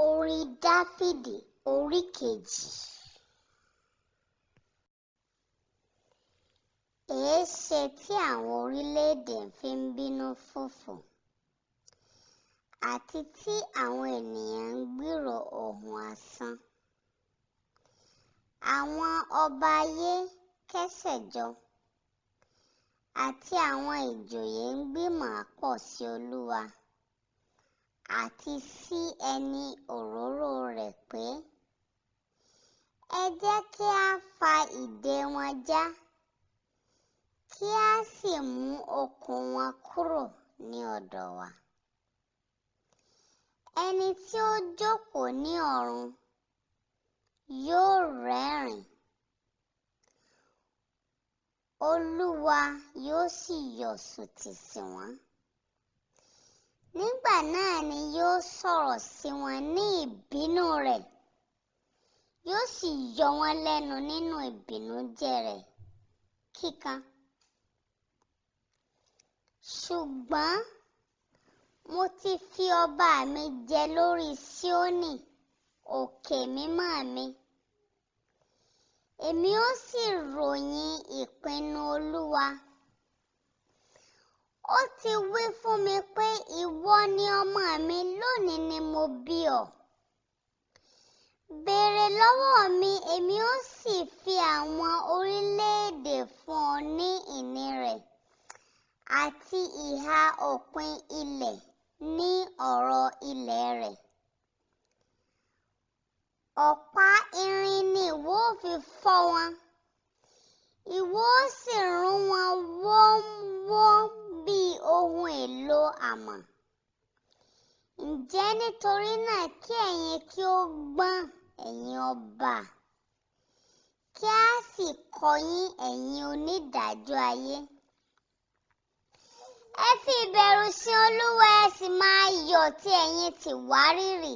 Orin Dáfídì orí kejì. Èéṣe tí àwọn orílẹ̀-èdè fi ń bínú fùfù, àti tí àwọn ènìyàn ń gbèrò ohun asán? Àwọn ọba ayé kẹ́sẹ̀ jọ, àti àwọn ìjòyè ń gbìmọ̀ pọ̀ sí Olúwa àti sí ẹni òróró rẹ̀ pé, ẹ jẹ́ kí a fa ìdè wọn já, kí a sì mú okùn wọn kúrò ní ọ̀dọ̀ wa. Ẹni tí ó jókòó ní ọ̀run yóò rẹ́rìn-ín, Olúwa yóò sì yọ̀ sùtì sí wọn. Nígbà náà ni yóò sọ̀rọ̀ sí wọn ní ìbínú rẹ̀, yóò sì yọ wọ́n lẹ́nu nínú ìbìnújẹ́ rẹ̀ kíkan. Ṣùgbọ́n mo ti fi ọba mi jẹ lórí Síónì, òkè mímọ́ mi. Èmi ó sì ròyìn ìpinnu Olúwa. Ó ti wí fún mi pé, ìwọ ni ọmọ mi, lónìí ni mo bí ọ. Béèrè lọ́wọ́ mi, èmi ó sì fi àwọn orílẹ̀-èdè fún ọ ní ìní rẹ̀, àti ìhà òpin ilẹ̀ ní ọ̀rọ̀ ilẹ̀ rẹ̀. Ọ̀pá irin ni ìwọ ó fi fọ́ wọn, ìwọ ó sì rún wọn wọ́múwọ́m bí ohun èlò amọ̀. Ǹjẹ́ nítorí náà kí ẹ̀yin kí ó gbọ́n, ẹ̀yin ọba, kí a sì kọ́ yín, ẹ̀yin onídàájọ́ ayé. Ẹ fi ìbẹ̀rù sin Olúwa, ẹ sì máa yọ̀ tí ẹ̀yin ti wárìrì.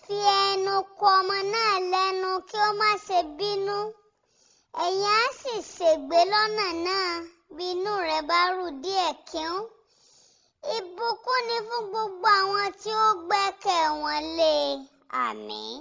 Fi ẹnu kò ọmọ náà lẹ́nu kí ó má ṣe bínú, ẹ̀yin á sì ṣègbé lọ́nà náà bí inú rẹ̀ bá rú díẹ̀ kíún. Ìbùkún ni fún gbogbo àwọn tí ó gbẹ́kẹ̀ wọn lé e. Àmín.